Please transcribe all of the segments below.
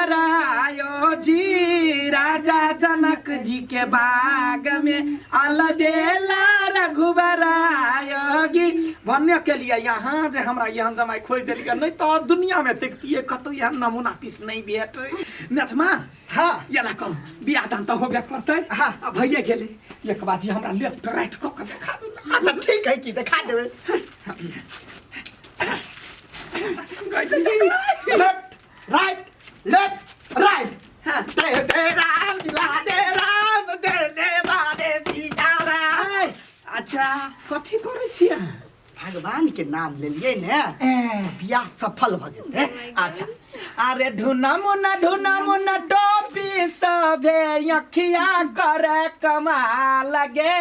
रघुवर आयो जी, राजा जनक जी के बाग में अलबेला रघुवर आयो गी। भन्य के लिए यहाँ जे हमरा यहाँ जमाई खोज देलियै, नहीं तो दुनिया में देखतियै कतौ एहन नमूना पीस नहीं भेटै। नचमा हाँ एना करू, बियाह दान तऽ होबे करतै। हाँ। आ भइए गेलै, एक बाजी हमरा लेफ्ट राइट कऽ के देखा दू। अच्छा ठीक है, की देखा देबै। Left right left right. हाँ। दे दे राम दिला दे राम दे ले बाले सीता राम। अच्छा कथी करै छियै अहाँ? भगवान के नाम लेलियै ने, बियाह सफल भऽ जेतै। अच्छा अरे ढूना मुना ढूना मुना टोपी सभे अखिया करे कमाल गे,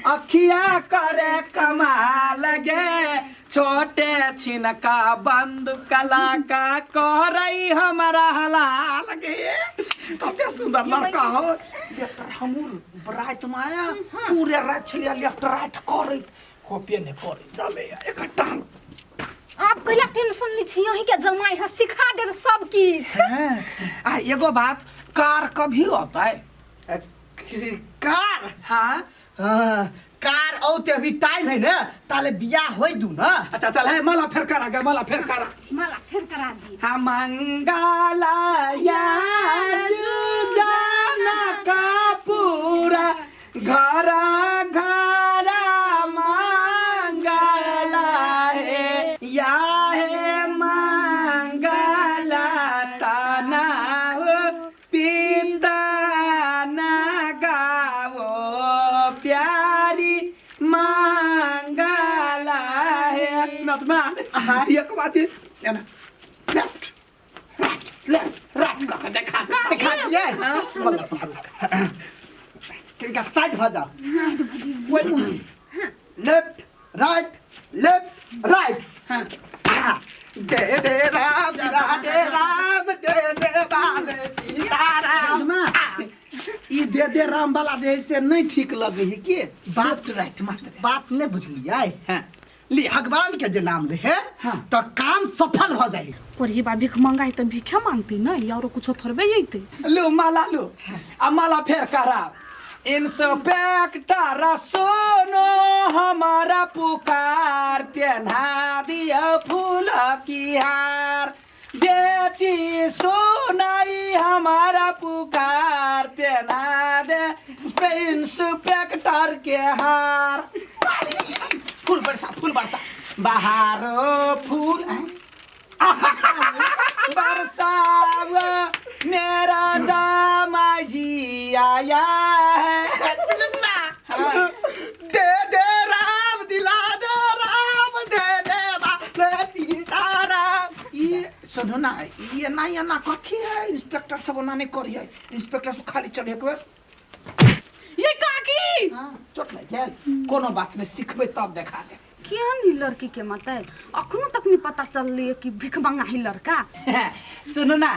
अखिया करे कमाल गे, छोटे छिनका बंद कला का करई हमारा हलाल गे। कते सुंदर लड़का हो। लेफ्ट हमूर रात में आया पूरे रात छलिया लेफ्ट राइट करैत कॉपी नहि करै चले एक टांग। आप कैला टेंशन लै छी, अहीं के जमाई है, सिखा देत सब किछ। आ एगो बात, कार कभी होता है? कार? हाँ। हाँ, कार औते अभी टाइम है ना, ताले बियाह होई दू ना। अच्छा चल है, माला फेर करा गे, माला फेर करा। माला फेर करा दी। हाँ मंगला जाना का पूरा घर घर मंगला है, या है मंगला ताना हो पिता ना गावो प्यारी मंगला है। नचमा एक बात है ना, लेफ्ट राइट लेफ्ट राइट कऽ के देखा देखा दिए। किनका साइड भऽ जाओ। Left right left right. हाँ। दे दे राम दे राम दे दे बाल सीताराम। नचमा, ई दे दे राम वाला जे है से नहीं ठीक लगे है के लेफ्ट राइट मात्र। बात नहीं बुझलियै। हाँ लिया। भगवान के जे नाम रहे हाँ। तो काम सफल हो जाए। पर बा भीख मंगाई तऽ भीखे मांगते नहीं, औरो कुछो थोड़बे जैते। लो माला लो, आ माला फेर कराओ। इंस्पेक्टर सुनो हमारा पुकार, पहना दिया फूल की हार, बेटी सुनाई हमारा पुकार, पहना दे इंस्पेक्टर के हार। फूल बरसा फूल बरसा बाहर फूल बरसाव, मेरा जामाई जी आया है। दे दे राम दिला दे राम दे दे बाल सीताराम। ई सुनो ना, ई एना एना कथी है? इंस्पेक्टर सब ओना नहीं करी है, इंस्पेक्टर सब खाली चले एक बेर। ये काकी हाँ चोट लग गेल, कोनो बात नहीं, सिखबै तब देखा दे। केहन ई लड़की के माता अखनो तक नहीं पता चललै कि भीख मंगा है लड़का। सुनू ना,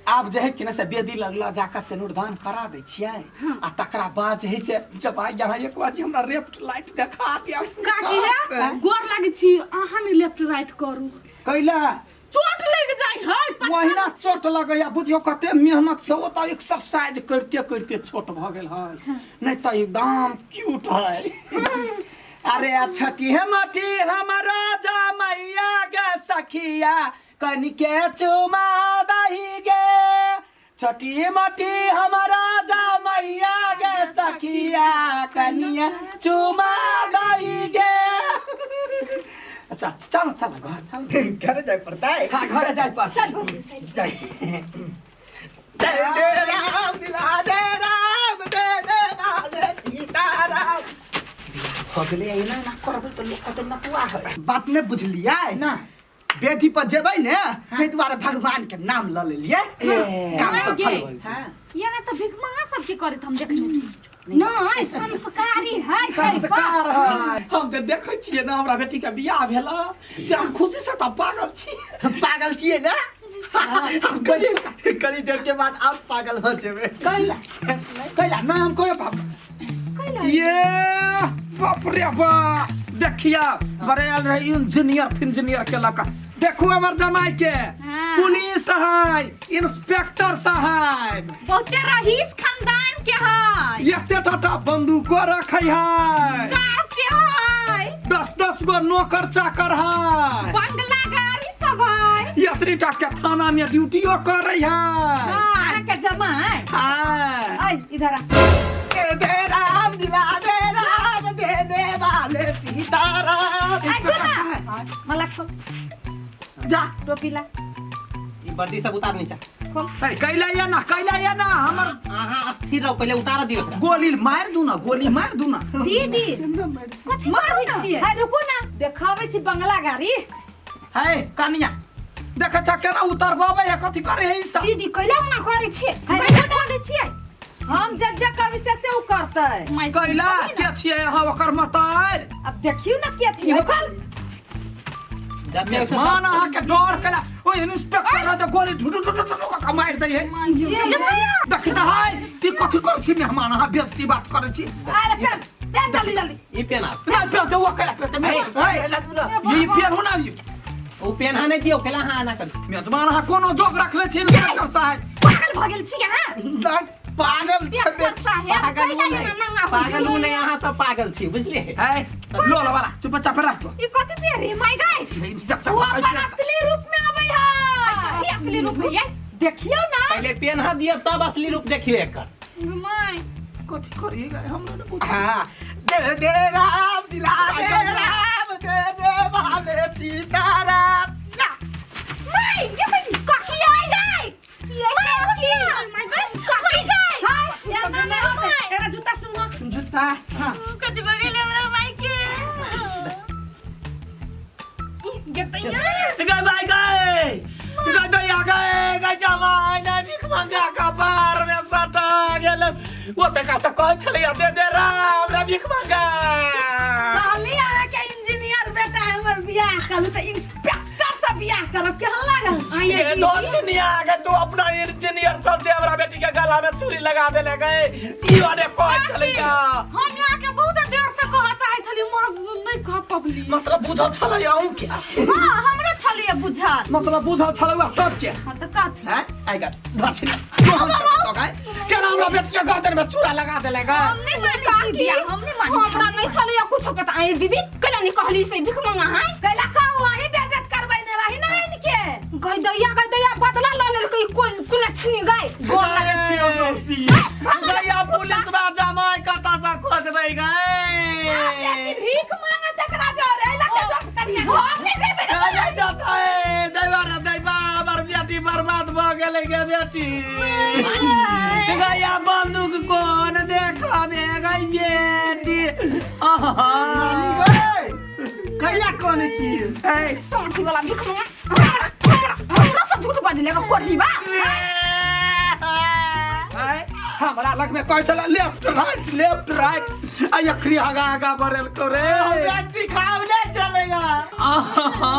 आब जे है कि ना से बेदी लगला जाकर सिनुरदान करा दै छियै आ तकरा बाद जे है से जब आई यहाँ एक बार हमरा लेफ्ट लाइट देखा दिया। काकी हे गोर लागै छी, अहाँ नहीं लेफ्ट राइट करू। कैला? चोट लग जाय है। ओहिना चोट लगैया, बुझियौ कते मेहनत से ओतऽ एक्सरसाइज करिते करिते छोट भऽ गेल है, नहीं तऽ एकदम क्यूट है। अरे छठी हे मठी हमारा जमैया गे सखिया कनिके चुमा दही गे, छठी मठी हमारा जमैया गे सखिया कनिया चुमा दही गे। अच्छा चल चल घर चल। घर जाए पड़ता है। हाँ घर जाए पड़ता। जाइ छी। दे दे राम दिला दे राम दे दे बाल सीताराम। भऽ गेलै, एना एना करबै तऽ लोक कहतै नटुआ है। बात नहीं बुझलियै ना। बेदी पर जेबै ने ताहि दुआरे भगवान के नाम लऽ लेलियै। ए। काम हाँ सफल गे। भऽ गेल। हाँ ये ना तो भीख मंगा सबके करैत हम देखने छी। नहीं संस्कारी है। संस्कार है। हम जे देखै छियै ने हमरा बेटी के बियाह भेल से हम खुशी से तऽ पागल छी। पागल छियै ने, हम कनी कनी देर के बाद आप पागल भऽ जेबै। कैला कैला नाम कोई बाप ये बाप रे बा, देखिया बड़े आयल रहे इंजीनियर फिंजीनियर के लका। देखू हमर जमाई के। हाँ। पुलिस है, इंस्पेक्टर साहब। बहुते रईस खानदान के है। एते टाटा बंदूको रखै है। कार से है। 10-10 गो नौकर चाकर है। बंगला गाड़ी सब है। एतनी टा के थाना में ड्यूटियो करै है। हाँ। अहाँके जमाई? हाँ। ऐ इधर आ। दे दे राम दिला दे राम देने वाले सीताराम। ऐ सुन ना, मला खोल। जा। टोपी ला। ई वर्दी सब उतार नीचा। खोल। ऐ कैला या ना, कैला या ना हमर। अहाँ स्थिर रहो, पहले उतार दियो एकरा। गोली मार दू ना, गोली मार दू ना। दीदी कथी करै छियै? है रुकू ना, देखाबै छी बंगला गाड़ी। है कनिया, देख छ केना उतरबाबै है, कथी करे है ई सब? दीदी कैला ओना करै छियै? कैला कऽ दै छियै? हम जे जे कहबै से से उ करतै। माय कैला के छियै अहाँ ओकर मतार? अब देखियौ ना के छियै। खोल। जते से मान अहाँ के डर कैला ओ इंस्पेक्टर है त गोली ढुढु ढुढु ढुढु कऽ मारि दै है। देखी त है ई कथी करै छी मेहमान, अहाँ बेइज्जती बात करै छी। अरे पेन पेन जल्दी जल्दी। ई पेन आ। नहि पेन त ओ कैला पेन त मेहमान है ई पेन हो ना ई। ओ पेन हा नहीं दियो, कैला हां ना कर। मेजबान अहाँ कोनो जोग रखले छी इंस्पेक्टर साहब? पागल भऽ गेल छी अहाँ। पागल छबे। साहेब, पागल कैला उ नहीं। एना नंगा होइ पागल उ छै? नहीं, अहाँ सब पागल छी, बुझलिए? है लोल वाला चुपचाप रख। ई कथी पेरे माय गाय? इंस्पेक्टर ओ अपन असली रूप में अबै है। कथी असली रूप है ये? देखियौ ना। पहले पेन हा दियो तब असली रूप देखियो एकर। My कथी करी गए हमरा न बुझ। हाँ दे दे राम दिला दे राम देने वाले सीताराम। या। My ये कथी आइ गाय? ये कथी my गाय? कथी गाय? हाय एना नहि होतै, एकरा जूता सुनो। जूता। हाँ। कथी भऽ गेल हमरा माय के? गए भाई गए गए दैया गए गए जमाई ने भीख मंगा का बार में सटा गेल। ओ ते का त कहै छलै दे दे राम रे भीख मंगा। कहली अहाँके इंजीनियर बेटा हमर बियाह करू तऽ इंस्पेक्टर से बियाह करब, केहन लागल? आइए ये दीदी। दो चिनिया के तू अपना इंजीनियर चलते हमरा बेटी के गला में छुरी लगा देले गए। ई वाले कहै छलै हम यहाँ के बहुत देर से कहऽ चाहै छलियै, माँ नहि कह पबली। मतलब बुझल छलै अहूँ के? हाँ हमरो छलियै बुझल। मतलब बुझल छलै वह सबके? हाँ तऽ कथी हैं आइ गा दक्षिण केना हमरा बेटी के गर्दन में चूड़ा लगा देले गए? हम नहि मानै छी बियाह, हम नहि मानै छी। हमरा नहि छलैया कुछो पता। आइ दीदी कैला नहि कहली से भीख मंगा है? कैला कहू, अहीं बेइज्जत करबै ने रही ना इनके। गई दैया गई दैया बदला लऽ लेलकै कोन कुलक्षणी गई। गैया पुलिस बा जमाई कता सा खोजबै गए। भीख मांगे तकरा जरे एला के जोत करिया हम नहि जेबै। नहीं जाता है दैवा रे दैवा, हमर बेटी बर्बाद भ गेलै गे बेटी। गैया बंदूक कोन देखबे गई बेटी? आहा। कैला कोने छी? ए टोटी वाला भीख मंगा हमरा से झूठ बजले कोढ़ी बा। आय, हमरा लग में कहै छला लेफ्ट राइट लेफ्ट राइट आ अखरी आगा आगा बढ़ेल करे। हमरा सिखावले चलेगा। आहा,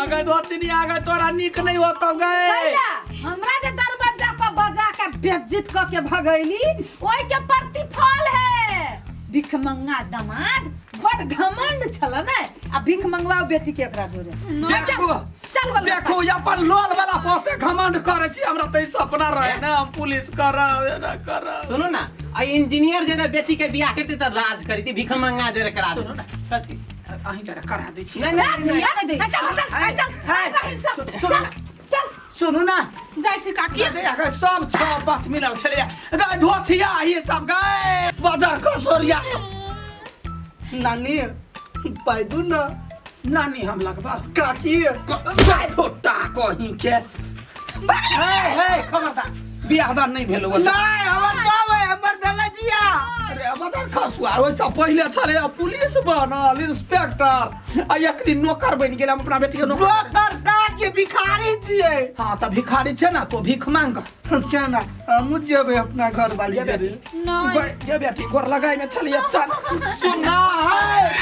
गई दोचिनी आ गई, तोरा नीक नहीं होतौ गए। कैला हमरा जे दरवाजा पर बजा के बेइज्जत क के भगैली ओइ के प्रतिफल है। भिखमंगा दामाद बड़ घमंड छल ने, आ भीख मंगवाओ बेटी के एकरा जोरे। देखो चल बोल। देखो अपन लोल वाला पोते घमंड करे छी, हमरा त ई सपना रहे ना हम पुलिस करब एना करब। सुनो ना, आ इंजीनियर जेना बेटी के बियाह करती त राज करती, भीख मंगा जरे करा सुनो ना। कथी? अहीं जरा करा दै छी। नहीं नहीं नहीं। चल चल चल चल है, बहिन, चल सुनो ना। चल सुनू ना। जाइ छी काकी। गए सब छह बात मिलल छलैया गए धोथिया ई सब गए बाजार कसोरिया सब। नानी पाइदू ना। नानी हम लगबा काकी फोटा कहीं के। हे हे खबरदार, बियाह दान नहीं भेल नहीं हमर बाप है, हमर भेलै बियाह। अरे बदर खसुआ ओहिसँ पहिले छलै पुलिस बनल इंस्पेक्टर आ एकरी नौकर बनि गेल। हम अपना बेटी के नौकर। नौकर का के भिखारी छियै। हाँ तऽ भिखारी छै ना तो भीख मांग। क्या ना हमहूँ जेबै अपना घर वाली ये बेटी नहीं। ये बेटी गोर लगाई में छलिए चल सुनना है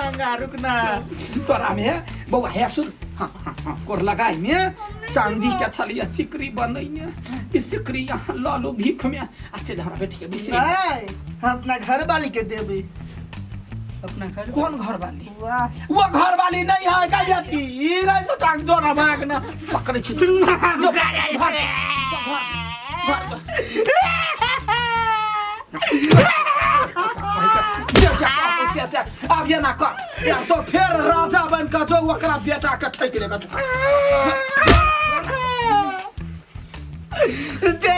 रुकना रुकना तोरा में बौआ हे सुन। हाँ हाँ हाँ गोर लगाई में चांदी के छलिए सिकरी बनैने, ई सिकरी यहाँ लऽ लू भीख में आ चल हमरा बेटी के बिसरी। नहीं हम अपना घर वाली के देबै। अपना घर कौन घर वाली वाह वो घर वाली नहीं है का बेटी ई गई से टांग जो ना भाग ना पकड़े छी जो, भाग, भाग, भाग। जा, जा, से, से, आब ये ना कर या तो फिर राजा बन के जो ओकरा बेटा के ठकि लेगा दे